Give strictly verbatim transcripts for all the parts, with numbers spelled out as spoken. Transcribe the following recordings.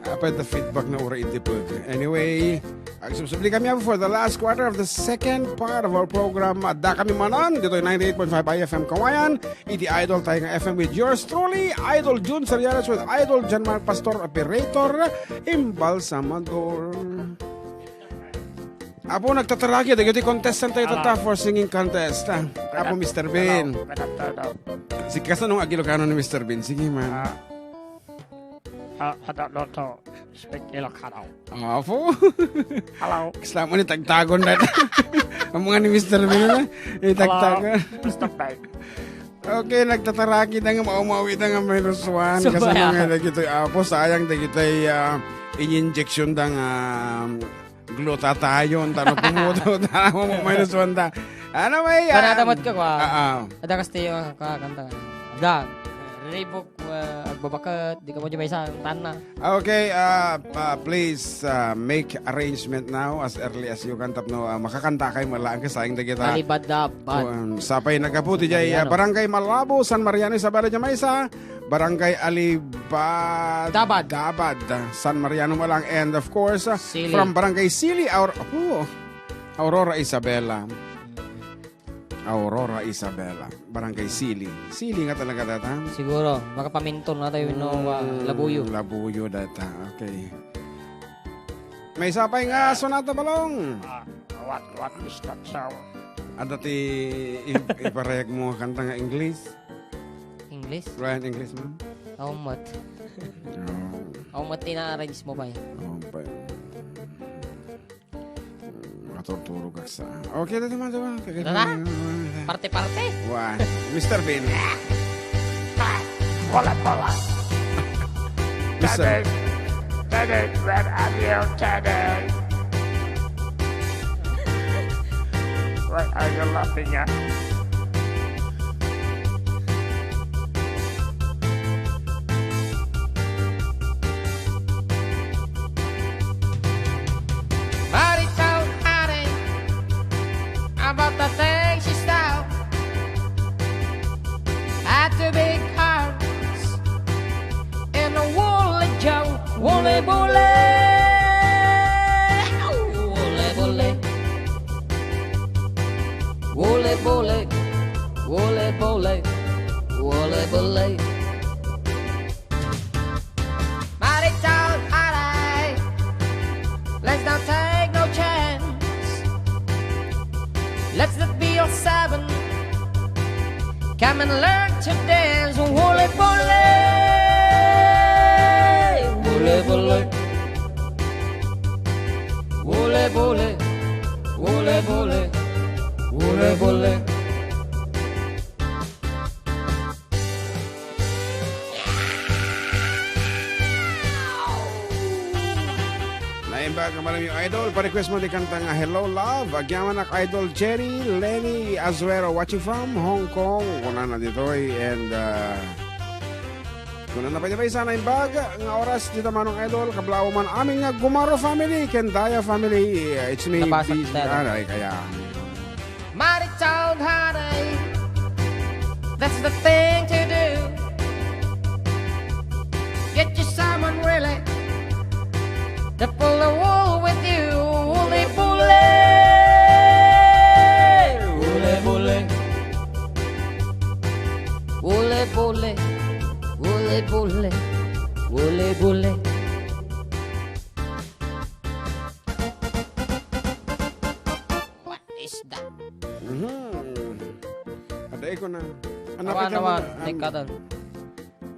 Apay da feedback na uray iti pag. Anyway, agsubsubli kami for the last quarter of the second part of our program. Adda kami manen ditoy ninety-eight point five I F M Kawayan. Iti Idol tayo nga F M with yours truly, Idol Jun Seriales with Idol John Mark Pastor, operator, Imbalsamador. Apo, nagtataraki dagiti contestant tayo tatta for singing contest, ah. Apo, Mister Bean. Hello. Sika, kasano nga agilokano ni Mister Bean? Sige man. Ah, ah, I don't know to speak Ilocano. Apo. Hello. Kasla mo ni tagtagon na. Ang mga ni Mister Bean, eh. Eh, tagtagon. Hello, Mister Bean. Okay, nagtataraki da nga maumawi da nga minus one. Kasi mga dagitoy, apo, sayang dagitoy, ah, in-injection da nga, um, glutathione, tano pumuto, tano mo minus one da. Ano may, ah, Panatamat ka, kwa. Ah, ah. Ada Castillo, kwa, kanta. Ada. Ribok, ah, agbabaket, di ka mo di may isang tana. Okay, ah, ah, please, ah, make arrangement now as early as you can tapno, ah, makakanta kay mala ang kasayang dagita. Alibadabad. Um, sapay nagkaputi jay, ah, Mariano. Barangay Malabo, San Mariano, Isabela de Mesa, Barangay Alibad-, Dabad. Dabad, San Mariano Malang, and of course, ah, Sili. From Barangay Sili, Aur-, oh, Aurora Isabela. Aurora Isabela, Barangay Sili. Sili nga talaga, tata? Siguro, makapaminton nga tayo, no, Mm, wa-, labuyo. Labuyo, data. Okay. May sapay nga sonata, Balong. Ah, what, what is that sound? Ada ti i-, iparayag mo nga kanta nga English? English? Ryan English man? How much? Oh. How much ina-arrange mo pa eh? Oh, pa. Makaturturog ak sa. Okay, dati, dati, dati. Tara. Parte-parte. Wa. Mister Bean. Wala pala. Mister Teddy, Teddy, where are you, Teddy? What are you laughing at? Marital honey, about the things she style. Had two big hearts and a woolly jowl, woolly bully. Woolly bully. Woolly bully. Woolly bully. Woolly bully. Marital honey, let's not take no chance. Let's not be all seven. Come and learn to dance. Woolly bully, woolly bully, woolly bully, woolly bully, woolly bully. Naimbag nga Manang Idol, pa-request mo ti kanta nga Hello Love. Agyamanak Idol Jerry, Lenny Azuero, watching from Hong Kong. Kunana ditoy, and, uh, kunana pa, naimbag nga oras dita, Manong Idol, kablaw man amin nga Gumaro family, ken Daya family. It's me, Nabasa, B C, sir. Ah, ay, kaya. Marital honey, that's the thing to do. Get you someone really to pull the wool with you. Woolly bully, woolly bully, woolly bully, woolly bully, woolly bully. What is that? Mhm. Aday ko na. Awan, awan. Naikatan.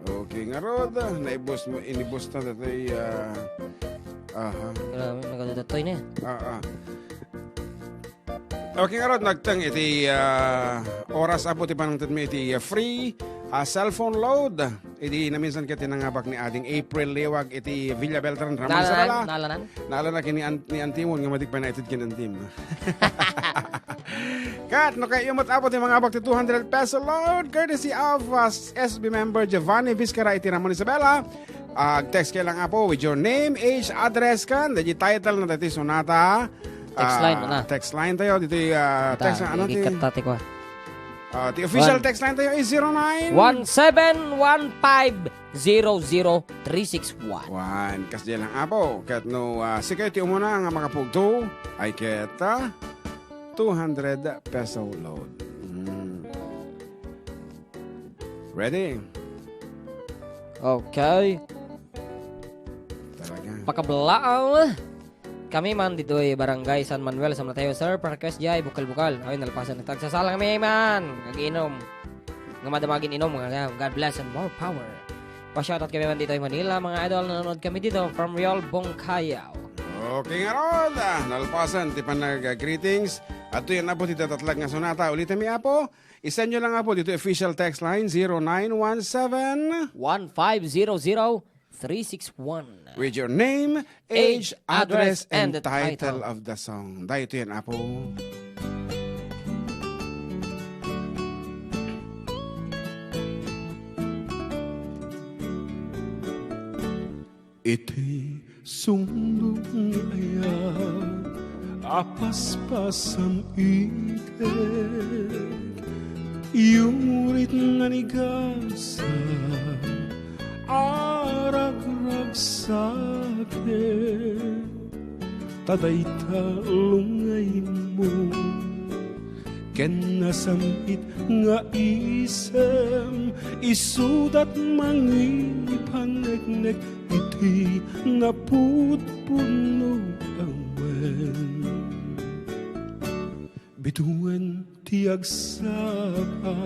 Okay, ngarud, ah, naibus mo, inibus na datoy, ah, aha. Grabe, nagdadatoy na yan. Ah, ah. Okay, ngarud, nagteng iti, ah, oras, apo, ti panangted mi iti, ah, free, ah, cellphone load. Idi naminsan ket ti nangabak ni Ading April Liwag iti Villa Beltran, Ramon Nalanan, Sabala. Nalanan. Nalanan ken ni An-, ni Antimon nga matik pay naited ken Antim. Kat, no kayat met, apo, ti mangabak ti two hundred peso load, courtesy of, uh, S B member Giovanni Vizcara iti Ramon Isabela. Ag-text kayo lang, apo, with your name, age, address, ken the title na dati sonata. Text line, Ah, na. Text line tayo. Dito, ah, text na, ano, ti, ikikkat ta ti kwa. Ah, ti official One. Text line tayo is zero nine. One seven one five. zero zero three six one. Wan, kasdiay lang, Apo. Ket no, ah, sikayo ti umuna nga makapugto, ay ket, ah, two hundred peso load. Mm. Ready? Okay. Talaga. Pakablaang. Kami man ditoy Barangay San Manuel, San Mateo, sir, pa request diay bukal-bukal. Ay, nalpasan na tagsasalang kami man. Aginom. Nga madamagin inom, nga God bless and more power. Pa-shoutout kami man ditoy Manila, mga idol, nanonood kami dito from Real Bongkayaw. Okay nga rod, ah, nalpasan ti panag-greetings. Adtoy, Apo, ti natatlag nga sonata. Ulitem, Apo, isend nyo lang, Apo, ditoy official text line, zero nine one seven, one five zero zero three six one. With your name, age, age, address, address, and and the title, title of the song. Daytoy, Apo. Iti sungdo nga ayat a paspasam iket, yurit nga nigasat a ragragsaket, ta dayta lungaymo ken nasam-it nga isem, isudat mangipanneknek iti napudpudno awen. Bituen ti agsapa,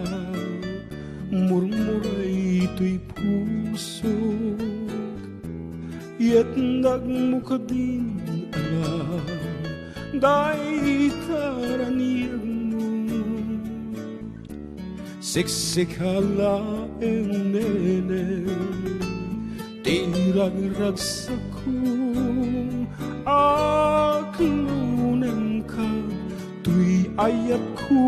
murmuray toy pusok, yetnagmo kadin ala, dayta raniagmo. Siksika laeng, nene, ti ragragsakko, aklonemka toy ayatko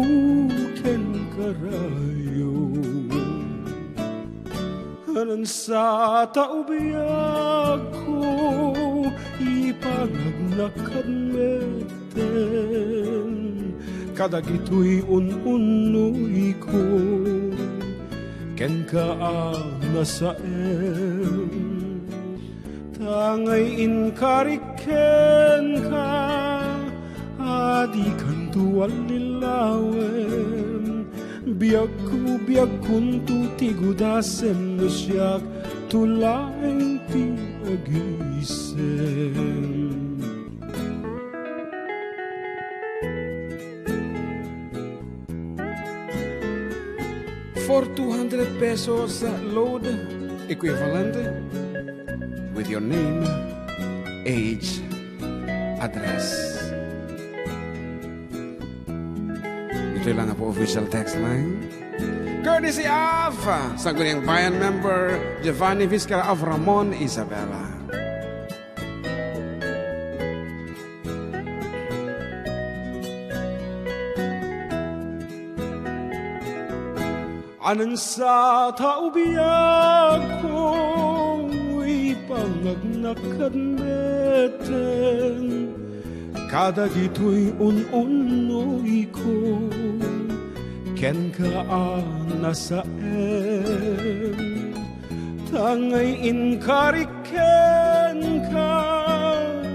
ken karayo. Anansa ta ubiagko, ipangagnak kad met ten kadagitoy un-unnoyko kenka a nasaem. Ta ngay inkarik kenka, a dikanto allilawen. Biagko, biagkonto ti gudasem no siak to laeng ti agisem. For two hundred pesos, uh, load equivalent with your name, age, address. Ito lang po official text line. Courtesy of, uh, Sangguniang Bayan member Giovanni Vizcarra of Ramon, Isabela. Anansa ta ubiagko, ipangagnak kad met ten kadagitoy un-unnoyko kenka a nasaem. Ta ngay inkarik kenka,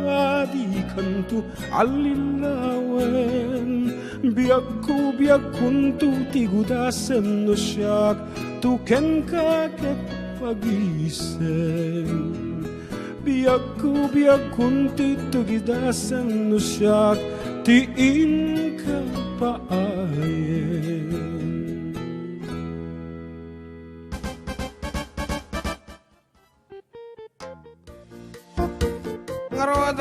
a dikanto allilawen. Biagko, biagkonto ti gudasem no siak to kenka ket pagisem. Biagko, biagkonto ti gudasem no siak ti inka paayen. Ngarud,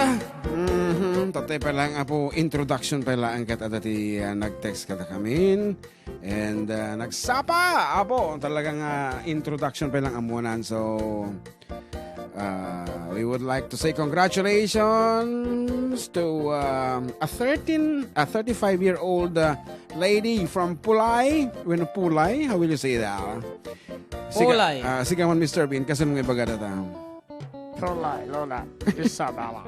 mhm, tatay pa lang, Apo, introduction pa lang ket adda ti, ah, nag-text kadakamin. And, ah, nagsapa, Apo, talagang, ah, introduction pa lang amuanan. So, ah, we would like to say congratulations to, um, a thirteen, a thirty-five-year-old, ah, lady from Pulay. When Pulay, how will you say that? Siga-, Pulay. Ah, sigaman, Mister Bean, kasano nga ibaga data? Pulay, Lola. Isabela.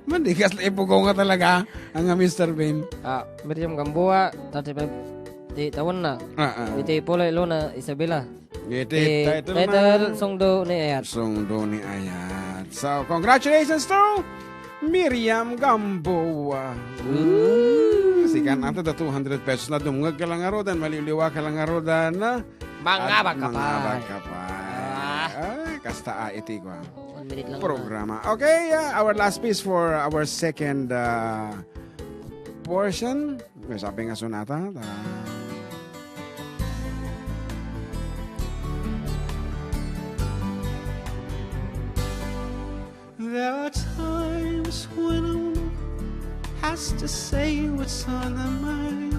Man, di kas ipugaw nga talaga, ang, ah, Mister Bean. Ah, Miriam Gamboa, thirty-five ti taon na. Ah, ah. Iti Pulay, Lola, Isabela. Iti title na songdo ni Ayat. Songdo ni Ayat. So, congratulations to Miriam Gamboa. Ooh. Sikan ato da two hundred pesos na dumngeg ka lang arudan, maliwliwa ka lang arudan. Mangabak ka pa. Mangabak ka pa. Ah. Ay, kasta a iti ko. One minute lang. Programa. Okay, uh, our last piece for our second, uh, portion. May sabi nga sonata. Ta- There are times when a woman has to say what's on her mind,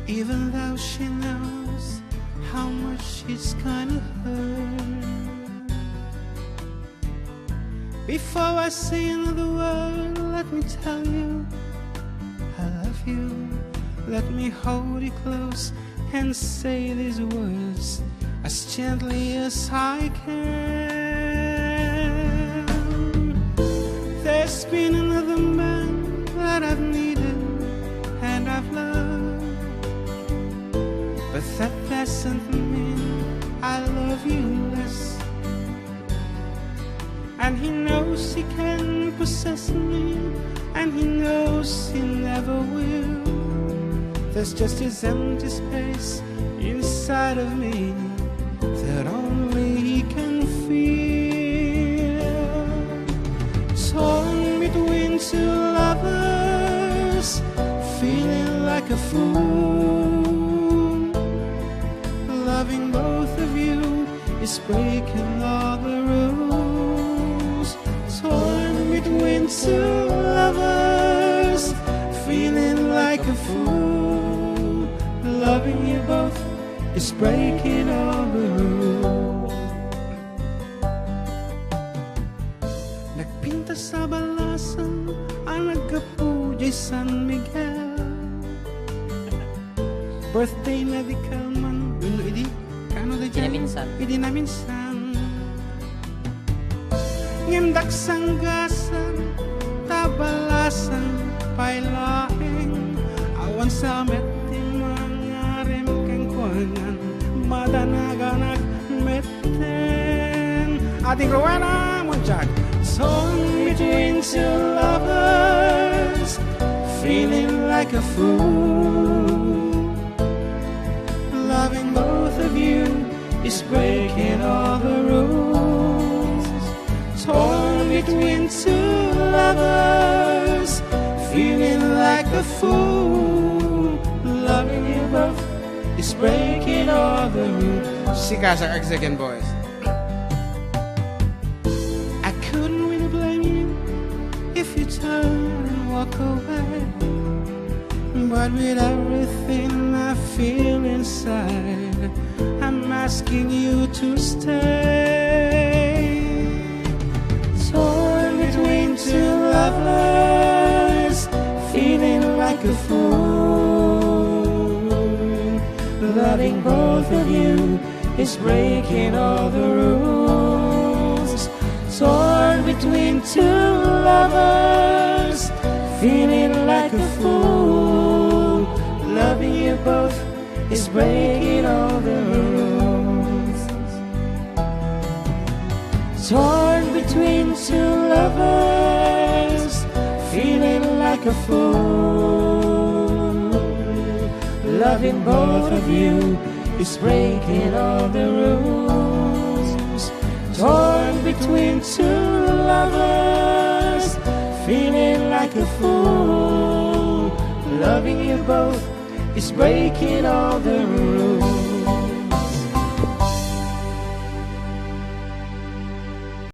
even though she knows how much it's gonna hurt. Before I say another word, let me tell you I love you. Let me hold you close and say these words as gently as I can. There's been another man that I've needed and I've loved, but that doesn't mean I love you less. And he knows he can possess me, and he knows he never will. There's just this empty space inside of me that only he can fill. Torn between two lovers, feeling like a fool. Loving both of you is breaking all the rules. Torn between two lovers, feeling like a fool. Loving you both is breaking all the rules. Nagpintas a balasan a naggapu diay San Miguel. Birthday na di kalman, wenno idi, kano da Idi naminsan. Idi naminsan. Ngem dagsanggasan, ta balasan pay laeng, awan sa met ti mangarem kenkuanan, madanaganak met ten. Ating Rowena Montiag. Torn between two lovers, feeling like a fool. Loving both of you is breaking all the rules. Torn between two lovers, feeling like a fool. Loving you both is breaking all the rules. Sika sa second voice. I couldn't really blame you if you turn and walk away. But with everything I feel inside, I'm asking you to stay. Torn between two lovers, feeling like a fool. Loving both of you is breaking all the rules. Torn between two lovers, feeling like a fool. Loving you both is breaking all the rules. Torn between two lovers, feeling like a fool. Loving both of you is breaking all the rules. Torn between two lovers, feeling like a fool. Loving you both is breaking all the rules.